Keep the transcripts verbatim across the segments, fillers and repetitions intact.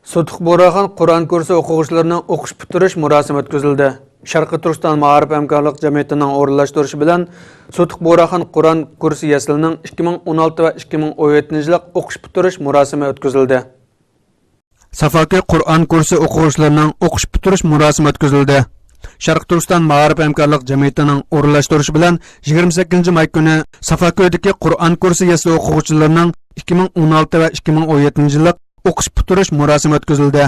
سوتۇق بۇغراخان قۇرئان كۇرسى ئوقۇغۇچىلىرىنىڭ ئوقۇش پۈتتۈرۈش مۇراسىمى ئۆتكۈزۈلدى. شەرقىي تۈركىستان مائارىپ ھەمكارلىق جەمئىيىتىنىڭ ئورۇنلاشتۇرۇشى بىلەن سوتۇق بۇغراخان قۇرئان كۇرسى يەسلىنىڭ ئىككى مىڭ ئون ئالتە ۋە ئىككى مىڭ ئون يەتتىنچى يىللىق ئوقۇش پۈتتۈرۈش مۇراسىمى ئۆتكۈزۈلدى. سافاكى قۇرئان كۇرسى ئوقۇغۇچىلىرىنىڭ ئوقۇش پۈتتۈرۈش مۇراسىمى ئۆتكۈزۈلدى. شەرقىي تۈركىستان مائارىپ ھەمكارلىق جەمئىيىتىنىڭ ئورۇنلاشتۇرۇشى بىلەن يىگىرمە سەككىزىنچى ماي كۈنى سافاكۆدىكى قۇرئان كۇرسى يەسلى ئوقۇغۇچىلىرىنىڭ ئىككى مىڭ ئون ئالتە ۋە ئىككى مىڭ ئون يەتتىنچى يىللىق ئوقۇش پۈتتۈرۈش مۇراسىمى ئۆتكۈزۈلدى.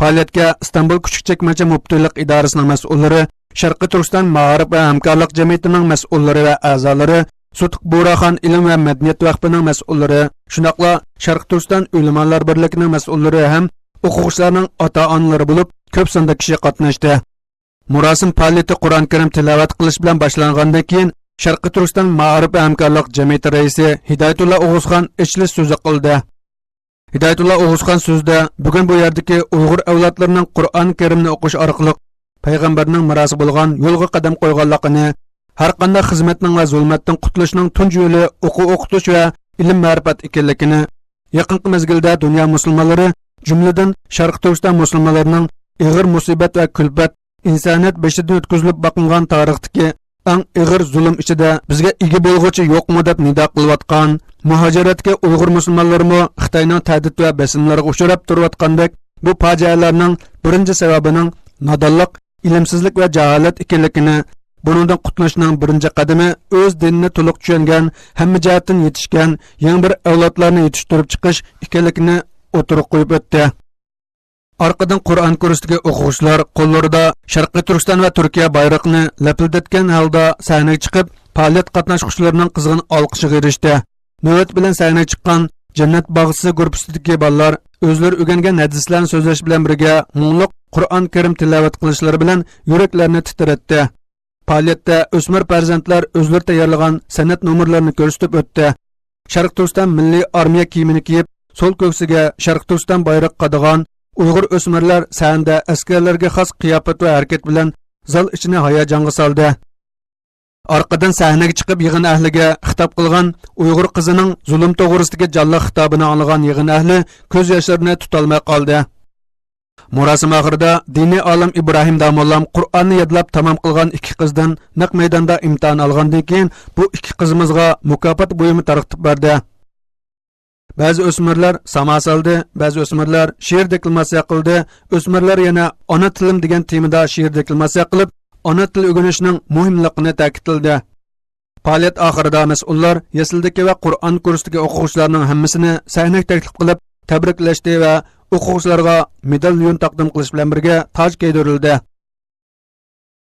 پائالىيەتكە ئىستانبۇل كۈچۈك چەكمەچە مۇپتىلىق ئىدارىسىنىڭ مەسئۇللىرى، شەرقىي تۈركىستان مائارىپ ۋە ھەمكارلىق جەمئىيىتىنىڭ مەسئۇللىرى ۋە ئەزالىرى، سوتۇق بۇغراخان ئىلىم ۋە مەدەنىيەت ۋەقپىنىڭ مەسئۇللىرى، شۇنداقلا شەرقىي تۈركىستان ئۆلىمالار بىرلىكىنىڭ مەسئۇللىرى ھەم ئوقۇغۇچىلارنىڭ ئاتا-ئانىلىرى بولۇپ، كۆپ ساندا كىشى قاتناشتى. مۇراسىم پائالىيىتى قۇرئان كەرىم تىلاۋەت قىلىش بىلەن باشلانغاندىن كېيىن، شەرقىي تۈركىستان مائارىپ ۋە ھەمكارلىق جەمئىيىتى رەئىسى ھىدايەتۇللا ئوغۇزخان ئېچىلىش سۆزى قىلدى. ھىدايەتۇللا ئوغۇزخان سۆزىدە، بۈگۈن بۇ يەردىكى ئۇيغۇر ئەۋلادلىرىنىڭ قۇرئان كەرىمنى ئوقۇش ئارقىلىق پەيغەمبەرنىڭ مىراسى بولغان يولغا قەدەم قويغانلىقىنى، ھەرقانداق خىزمەتنىڭ ۋە زۇلمەتتىن قۇتۇلۇشنىڭ تۇنجى يولى ئوقۇ ئوقۇتۇش ۋە ئىلىم مەرىپەت ئىكەنلىكىنى، يېقىنقى مەزگىلدە دۇنيا مۇسۇلمانلىرى، جۈملىدىن شەرقىي تۈركىستان مۇسۇلمانلىرىنىڭ ئېغىر مۇسىبەت ۋە كۈلپەت، ئىنسانىيەت بېشىدىن ئۆتكۈزۈلۈپ باقمىغان تارىختىكى ئەڭ ئېغىر زۇلۇم ئىچىدە بىزگە ئىگە بولغۇچى يوقمۇ دەپ نىدا قىلىۋاتقان مۇھاجىرەتتىكى ئۇيغۇر مۇسۇلمانلىرىمۇ خىتاينىڭ تەھدىت ۋە بېسىملىرىغا ئۇچراپ تۇرۇۋاتقاندەك، بۇ پاجىئەلەرنىڭ بىرىنچى سەۋەبىنىڭ نادانلىق، ئىلىمسىزلىك ۋە جاھالەت ئىكەنلىكىنى، بۇنىڭدىن قۇتۇلۇشنىڭ بىرىنچى قەدىمى ئۆز دىنىنى تولۇق چۈشەنگەن، ھەممە جەھەتتىن يېتىشكەن يېڭى بىر ئەۋلادلارنى يېتىشتۈرۈپ چىقىش ئىكەنلىكىنى ئوتتۇرىغا قويۇپ ئۆتتى. ئارقىدىن قۇرئان كۇرسىدىكى ئوقۇغۇچىلار قوللىرىدا شەرقىي تۈركىستان ۋە تۈركىيە بايرىقىنى لەپىلدەتكەن ھالدا سەھنىگە چىقىپ، پائالىيەت قاتناشقۇچىلىرىنىڭ قىزغىن ئالقىشىغا ئېرىشتى. نۆۋەت بىلەن سەھنىگە چىققان جەننەت باغچىسى گۇرۇپپىسىدىكى بالىلار ئۆزلىرى ئۆگەنگەن ھەدىسلەرنى سۆزلەش بىلەن بىرگە، مۇڭلۇق قۇرئان كەرىم تىلاۋەت قىلىشلىرى بىلەن يۈرەكلەرنى تىترەتتى. پائالىيەتتە ئۆسمۈر پەرزەنتلەر ئۆزلىرى تەييارلىغان سەنئەت نومۇرلىرىنى كۆرسىتىپ ئۆتتى. شەرقىي تۈركىستان مىللىي ئارمىيە كىيىمىنى كىيىپ، سول كۆكسىگە شەرقىي تۈركىستان بايرىقى قادىغان ئۇيغۇر ئۆسمۈرلەر سەھنىدە ئەسكەرلەرگە خاس قىياپەت ۋە ھەرىكەت بىلەن زال ئىچىنى ھاياجانغا سالدى. ئارقىدىن سەھنىگە چىقىپ يىغىن ئەھلىگە خىتاب قىلغان ئۇيغۇر قىزىنىڭ زۇلۇم توغرىسىدىكى جانلىق خىتابىنى ئاڭلىغان يىغىن ئەھلى كۆز ياشلىرىنى تۇتالماي قالدى. مۇراسىم ئاخىرىدا دىنىي ئالىم ئىبراھىم داموللام قۇرئاننى يادلاپ تامام قىلغان ئىككى قىزدىن نەق مەيداندا ئىمتىھان ئالغاندىن كېيىن، بۇ ئىككى قىزىمىزغا مۇكاپات بۇيۇمى تارقىتىپ بەردى. بەزى ئۆسمۈرلەر ساما سالدى، بەزى ئۆسمۈرلەر شېئىر دېكلاماتسىيە قىلدى، ئۆسمۈرلەر يەنە ئانا تىلىم دېگەن تېمىدا شېئىر دېكلاماتسىيە قىلىپ، ئانا تىل ئۆگىنىشنىڭ مۇھىملىقىنى تەكىتلىدى. پائالىيەت ئاخىرىدا مەسئۇللار يەسلىدىكى ۋە قۇرئان كۇرسىدىكى ئوقۇغۇچىلارنىڭ ھەممىسىنى سەھنىگە تەكلىپ قىلىپ تەبرىكلەشتى ۋە ئوقۇغۇچىلارغا مېدال يۈن تەقدىم قىلىش بىلەن بىرگە تاج كىيدۈرۈلدى.